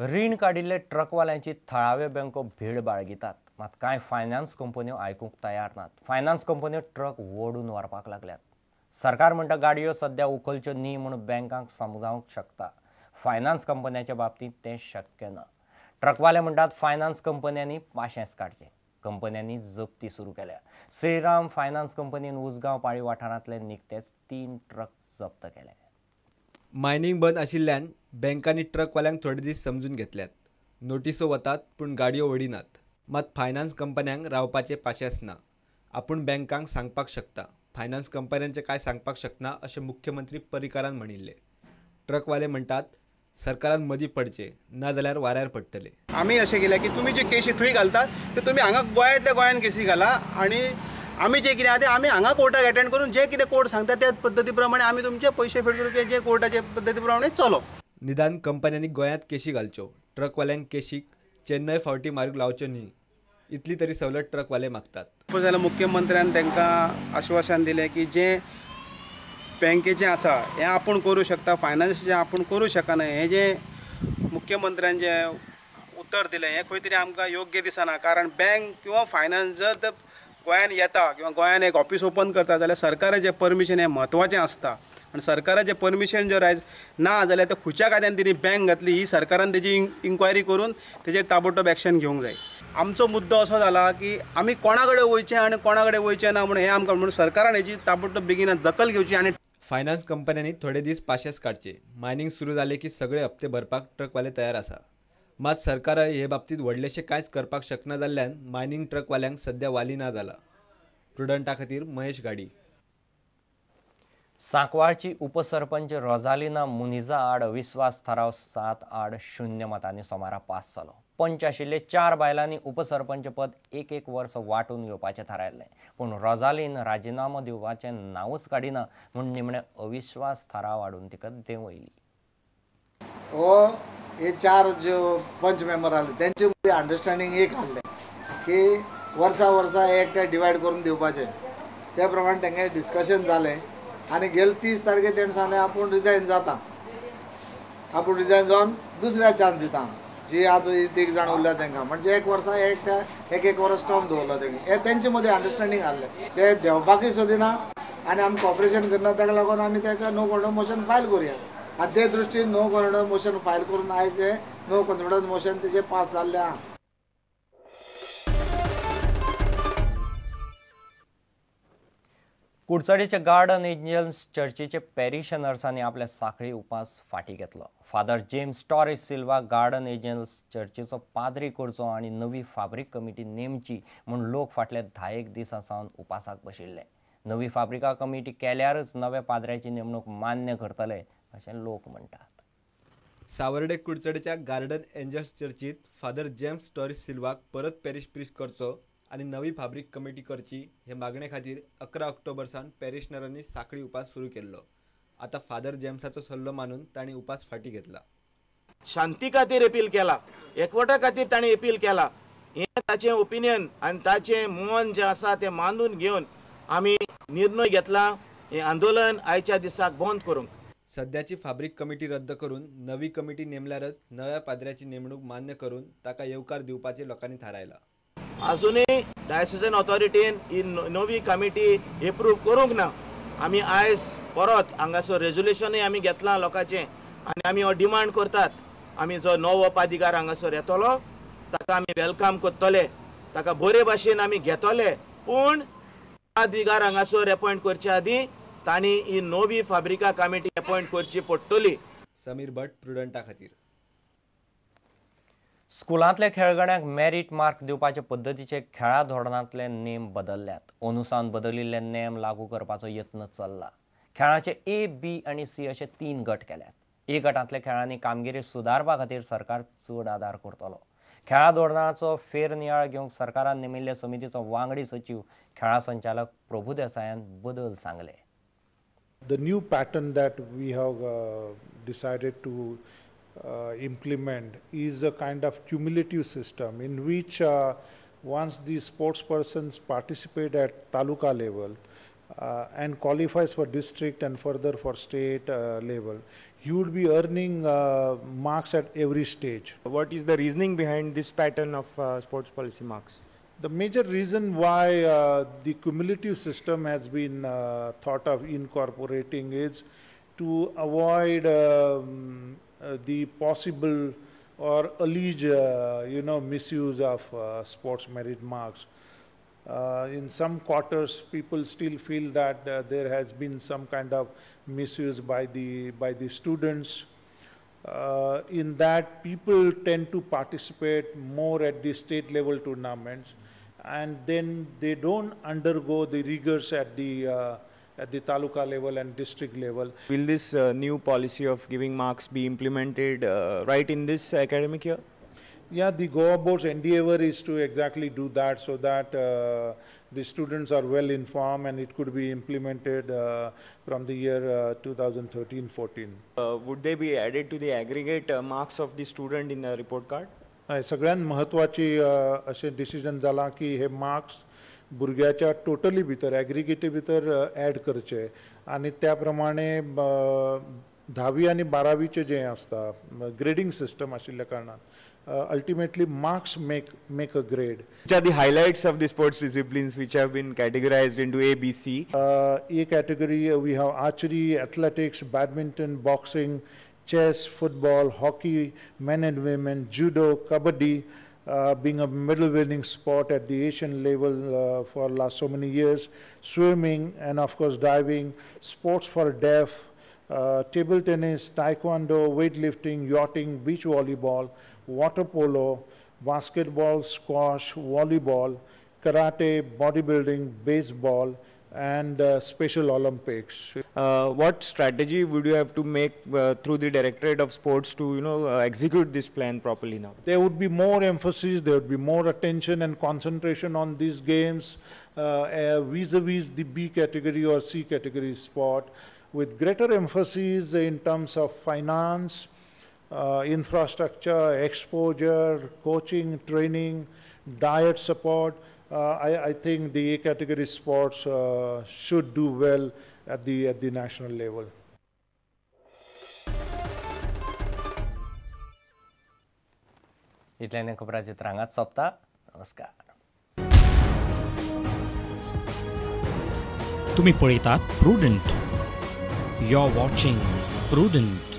रीण काडिल्ले ट्रकवाल्यांची थळाव्यो बँको भीड बाळगितात, मात कांय फायनान्स कंपन्यो आयकूंक तयार नात। फायनान्स कंपन्यो ट्रक ओडून व्हरपाक लागल्यात। सरकार म्हणटा गाडयो सध्या उखलच्यो न्ही म्हूण बँकांक समजावंक शकता, फायनान्स कंपन्यांच्या बाबतींत तें शक्य ना। ट्रकवाले म्हणटात फायनान्स कंपन्यांनी पाशेंस काडचें। कंपन्यांनी जप्ती सुरू केल्या। श्रीराम फायनान्स कंपनीन उसगांव पाळी वाठारांतले निकतेच 3 ट्रक जप्त केले। मायनिंग बंद आशिल्ल्यान बँकांनी ट्रकवाल्यांक थोडे दीस समजून घेतल्यात। नोटिसो वतात पूण गाडयो ओडिनात। मात फायनान्स कंपन्यांक रावपाचें पाशेंस ना। आपूण बँकांक सांगपाक शकता, फायनान्स कंपन्यांचें कांय सांगपाक शकना अशें मुख्यमंत्री पर्रीकारान म्हणिल्लें। ट्रकवाले म्हणटात सरकारान मदीं पडचें, ना जाल्यार वाऱ्यार पडटले। आमी अशें केलें की तुमी जे केशी थंय घालतात ते तुमी हांगा गोंयांतल्या गोंयान केसी घाला आनी आमी जे कितें आहा ते आमी हांगा कोर्टाक एटेंड करून जे कितें कोर्ट सांगता त्या पद्दती प्रमाणे आमी तुमचे पयशे फेड करून जे कोर्टाचे पद्दती प्रमाणे चलो। निदान कंपन्यांनी गोंयांत केशी घालच्यो, ट्रकवाल्यांक केशीक चेन्नय फावटी मारूंक लावच्यो न्ही, इतली तरी सवलत ट्रकवाले मागतात। जाल्यार मुख्यमंत्र्यान तांकां आश्वासन दिलें की जें बँकेचें आसा हें आपूण करूं शकता, फायनान्साचें आपूण करूं शकना। हें जें मुख्यमंत्र्यान जें उतर दिलें हें खंय तरी आमकां योग्य दिसना, कारण बँक किंवा फायनान्स जर तर गोंयान येता किंवा गोंयान एक ऑफिस ओपन करता जाल्यार सरकाराचें परमिशन हें म्हत्वाचें आसता आनी सरकाराचें परमिशन जर आयज ना जाल्यार ते खंयच्या कायद्यान तेणी बँक घातली ही सरकारान तेजी इन्क्वायरी करून तेजेर ताबडतोब एक्शन घेवंक जाय। आमचो मुद्दो असो जाला की आमी कोणा कडेन वयचें आनी कोणा कडेन वयचें ना म्हणून हें आमकां, म्हणून सरकारान हेजी ताबडतोब बेगीन दखल घेवची आनी फायनान्स कंपन्यांनी थोडे दीस पाशेंस काडचे। मायनिंग सुरू जालें की सगळे हप्ते भरपाक ट्रकवाले तयार आसा। मात सरकारय हे बाबतींत व्हडलेशें कांयच करपाक शकना जाल्ल्यान मायनिंग ट्रकवाल्यांक सध्या वाली ना जाला। प्रुडंटा खातीर महेश गाडी। सांकवाळची उपसरपंच रोजालिना मुनिजा आड अविस्वास थाराव 7-0 मतांनी सोमारा पास जालो। पंच आशिल्ले 4 बायलांनी उपसरपंच पद 1-1 वर्स वांटून घेवपाचें थारायल्लें, पूण रोजालीन राजिनामो दिवपाचें नांवूच काडिना म्हूण निमणें अविश्वास थाराव हाडून तिका देंवयली। हो हे 4 ज्यो पंच मेंबर आसले तेंचे मदीं अंडरस्टँडींग एक आहलें की वर्सा वर्सा एकट्या डिवायड करून दिवपाचें, त्या प्रमाणे तेंगे डिस्कशन जालें आनी गेले 30 तारखे तेणें सांगलें आपूण रिजायन जाता, आपूण रिजायन जावन दुसऱ्या चान्स दिता जी आतां 3 जाण उरल्या तांकां, म्हणजे 1 वर्सा एकट्या 1-1 वर्स टर्म दवरलो तेणी। हे तेंचे मदीं अंडरस्टँडींग आहलें, ते देंवपाकूय सोदिना आनी आमी कॉपरेशन करना, ताका लागून आमी ताका नो कॉन्फिडन्स मोशन फायल करुया आनी ते दृश्टीन नो कॉन्फिडन्स मोशन फायल करून आयज हे नो कॉन्फिडन्स मोशन तेजें पास जाल्लें आहा। कुडचडेच्या गार्डन एंजल्स चर्चीचे पॅरिशनर्सांनी आपल्या साखळी उपास फाटी घेतलो। Father James Torres Silva Garden Angels चर्चीचो पाद्री करचो आनी नवी फाब्रीक कमिटी नेमची म्हूण लोक फाटल्या 10 दिसां सावन उपासाक बशिल्ले। नवी फाब्रिका कमिटी केल्यारच नव्या पाद्र्याची नेमणूक मान्य करतले अशें लोक म्हणटात। सावर्डे कुडचडेच्या गार्डन एंजल्स चर्चीत फादर जेम्स टॉरेस सिल्वाक परत पॅरिश प्रिस्ट करचो आनी नवी फाब्रीक कमिटी करची हे मागणे खातीर 11 ऑक्टोबर सावन पॅरिशनरांनी साखळी उपास सुरू केल्लो। आतां फादर जेम्साचो सल्लो मानून तांणी उपास फाटी घेतला। शांती खातीर अपील केला, एकवटा खातीर तांणी अपील केला, हें ताचें ओपिनियन आनी ताचें मन जें आसा तें मानून घेवन आमी निर्णय घेतला हें आंदोलन आयच्या दिसाक बंद करूंक। सद्याची फाब्रीक कमिटी रद्द करून नवी कमिटी नेमल्यारच नव्या पाद्र्याची नेमणूक मान्य करून ताका येवकार दिवपाचें लोकांनी थारायला। अजूनय डायसिजन ऑथॉरिटीन ही नवी कमिटी एप्रूव करूंक ना। आमी आयज परत हांगासर रेजोल्युशनूय आमी घेतलां लोकांचें आनी आमी हो डिमांड करतात, आमी जो नवो पादिगार हांगासर येतलो ताका आमी welcome करतले, ताका बरे भाशेन आमी घेतले, पूण पादिगार हांगासर एपॉयंट करचे आदीं तांणी ही नवी फाब्रिका कमिटी एपॉयंट करची पडटली। समीर भट, प्रुडंटा खातीर। स्कुलांतल्या खेळगड्यांक मेरीट मार्क दिवपाचे पद्दतीचे खेळा धोरणांतले नेम बदलल्यात। अंदूसावन बदलिल्ले नेम लागू करपाचो यत्न चल्ला। खेळाचे ए, बी आनी सी अशे 3 गट केल्यात। ए गटांतल्या खेळांनी कामगिरी सुदारपा खातीर सरकार चड आदार करतलो। खेळा धोरणाचो फेरनियाळ घेवंक सरकारान नेमिल्ल्या समितीचो वांगडी सचीव खेळा संचालक प्रभू देसायान बदल सांगले। The new pattern that we have decided to implement is a kind of cumulative system in which once the sports persons participate at taluka level, and qualifies for district and further for state level, he would be earning marks at every stage. What is the reasoning behind this pattern of sports policy marks? The major reason why the cumulative system has been thought of incorporating is to avoid the possible or alleged misuse of sports merit marks. In some quarters, people still feel that there has been some kind of misuse by the students. In that, people tend to participate more at the state level tournaments, and then they don't undergo the rigors at the taluka level and district level. Will this new policy of giving marks be implemented right in this academic year? Yeah, the Goa board's endeavor is to exactly do that, so that the students are well informed and it could be implemented from the year 2013-14. Would they be added to the aggregate marks of the student in the report card? सगळ्यात महत्वाची अशें decision जाला की हे marks भुरग्याच्या totally भितर एग्रिगेटी भितर add करचे आनी त्या प्रमाणे धावी आनी बारावीचें जें आसता ग्रेडींग सिस्टम आशिल्ल्या कारणान ultimately marks make a grade. Which are the highlights of the sports disciplines which have been categorized into A, B, C? A category we have archery, athletics, badminton, boxing, chess, football, hockey, men and women, judo, kabaddi, being a medal winning sport at the Asian level for last so many years, swimming and of course diving, sports for deaf, table tennis, taekwondo, weightlifting, yachting, beach volleyball, water polo, basketball, squash, volleyball, karate, bodybuilding, baseball, and Special Olympics. What strategy would you have to make through the Directorate of Sports to, execute this plan properly now? There would be more emphasis, there would be more attention and concentration on these games vis-a-vis the B category or C category sport, with greater emphasis in terms of finance, infrastructure, exposure, coaching, training, diet support. I think the A category sports should do well at the national level. इतल्याने खबरांचे रांगात सोंपता. नमस्कार. तुम्ही पळयतात Prudent. You're watching Prudent.